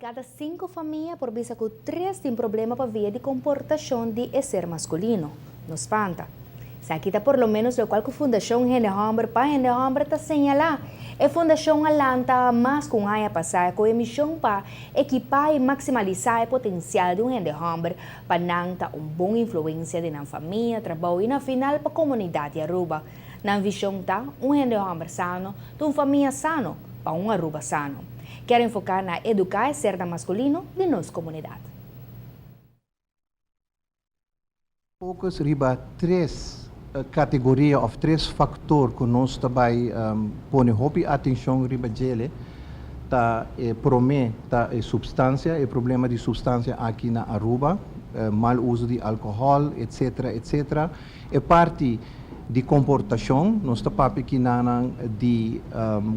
Cada cinco famia por bisa cu tres tin problema pa via di comportacion di e ser masculino. No spanta. Esaki ta por lo menos locual cu Fundacion Hende Homber pa Hende Homber ta señala. E fundacion a lanta mas cu un aña pasa cu e mision pa ekipa y maximalisa e potencial di un hende homber pa nan ta un bon influencia den nan famia, trabou y na final pa comunidad di Aruba. Nan vision ta, un hende homber sano ta un famia sano pa un Aruba sano. Kier enfoca na educa e sernan masculino di nos comunidad. Focus riba tres categoria of tres factor cu nos ta bay pone hopi atencion riba djele ta e prome ta e substancia, e problema di substancia aki na Aruba, mal uso di alcohol etc. Etc. E parti di comportacion, nos ta papia kinanan di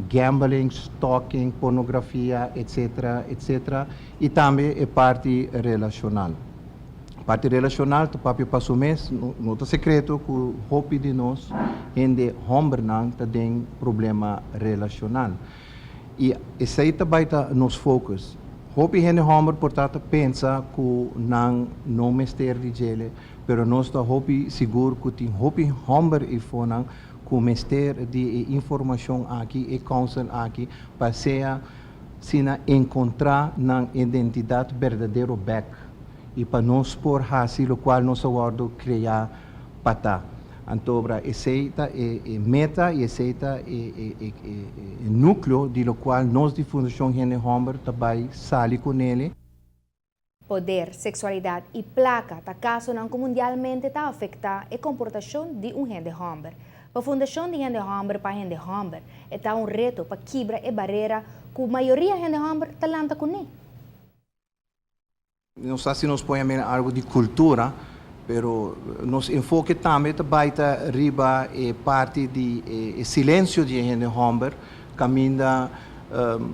gambling, stalking, pornografia etc. Etc. Y tambe e parti relacional. Parti relacional ta papia pa su mes, no ta secreto cu hopi di nos hende hombernan ta den problema relacional. Y esey ta bay ta nos focus. Hopi hende homber por ta ta pensa cu nan no mester di djele, pero nos ta hopi sigur cu tin hopi homber eyfonan cu mester di e informacion aki, e counsel aki, pa sea sina encontra nan identidad berdadero bek y pa nos por haci locual nos a wordo crea pa ta. Antobra esey ta e meta y esey ta e nucleo di locual nos di Fundacion Hende Homber ta bay sali cu nele. Poder, sexualidad y placa ta casonan cu mundialmente ta afecta e comportacion di un hende homber. Pa Fundacion di Hende Homber pa Hende Homber e ta un reto pa kibra e barera cu mayoria hende homber ta lanta cune. No sa si nos por yam'e algo di cultura, pero nos enfoke tambe ta bay ta riba e parti di e silencio di e hende homber, caminda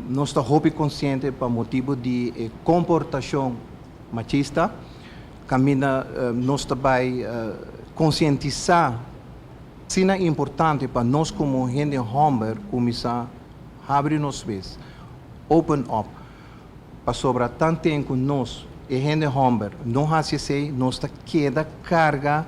nos ta hopi consciente pa motibo di e comportacion machista, caminda nos ta bay conscientisa asina importante pa nos como hende homber cuminsa habri nos bes, open up, pasobra tanten cu nos, e hende homber, no haci esey, nos ta keda carga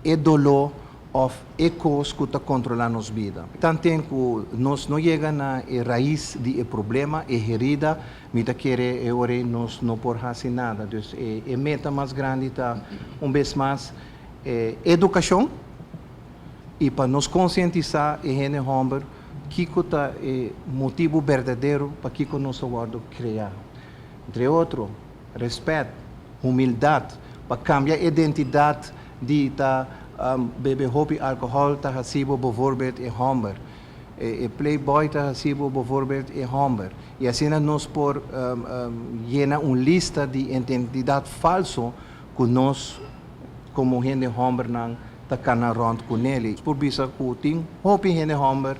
e dolor of e cos cu ta controla nos bida. Tanten cu nos no yega na e rais di e problema, e herida, mi ta kere e ora ey nos no por haci nada. Dus e meta mas grandi ta un bes mas e educacion y pa nos concientisa e hende homber kico ta e motibo berdadero pakico nos a wordo crea. Entre otro, respet, humildad, pa cambia identidad di ta bebe hopi alcohol ta haci bo bijvoorbeeld e homber, e playboy ta haci bo bijvoorbeeld e homber. Y asina nos por yena un lista di identidad falso cu nos como hende hombernan ta cana rond cu neli. Por bisa cu tin hopi hende homber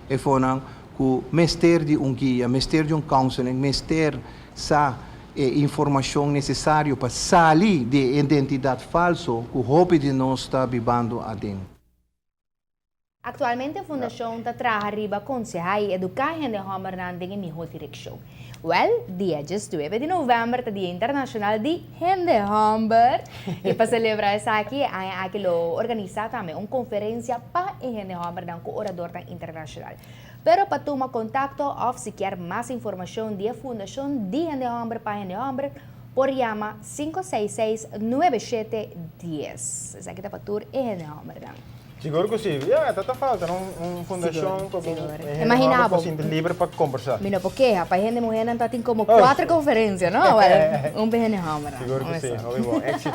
efonan cu mester di un guia, mester di un counseling, mester sa e informacion necesario pa sali di e identidad falso cu hopi di nos ta bibando aden. Actualmente Fundacion ta traha riba conseha y educa hende hombernan den e miho direccion. Wel, dia 19 di november ta Dia Internacional di Hende Homber. Y pa celebra esaki, e aña aki lo organisa tambe un conferencia pa e hende hombernan cu oradornan internacional. Pero pa tuma contacto of si kier mas informacion di e Fundacion di Hende Homber pa Hende Homber, por yama 566 9710. Esaki ta pa tur e hende hombernan. Sigur cu si. Ja, ta ta falta un fundacion pa bo hende Imagina homber bo. por sinti liber pa combersa. Mi no por keha, pa hende muhernan ta tin como cuatro conferencia, no? Well, un pa hende hombernan. Sigur cu si. Hopi bon. Exito.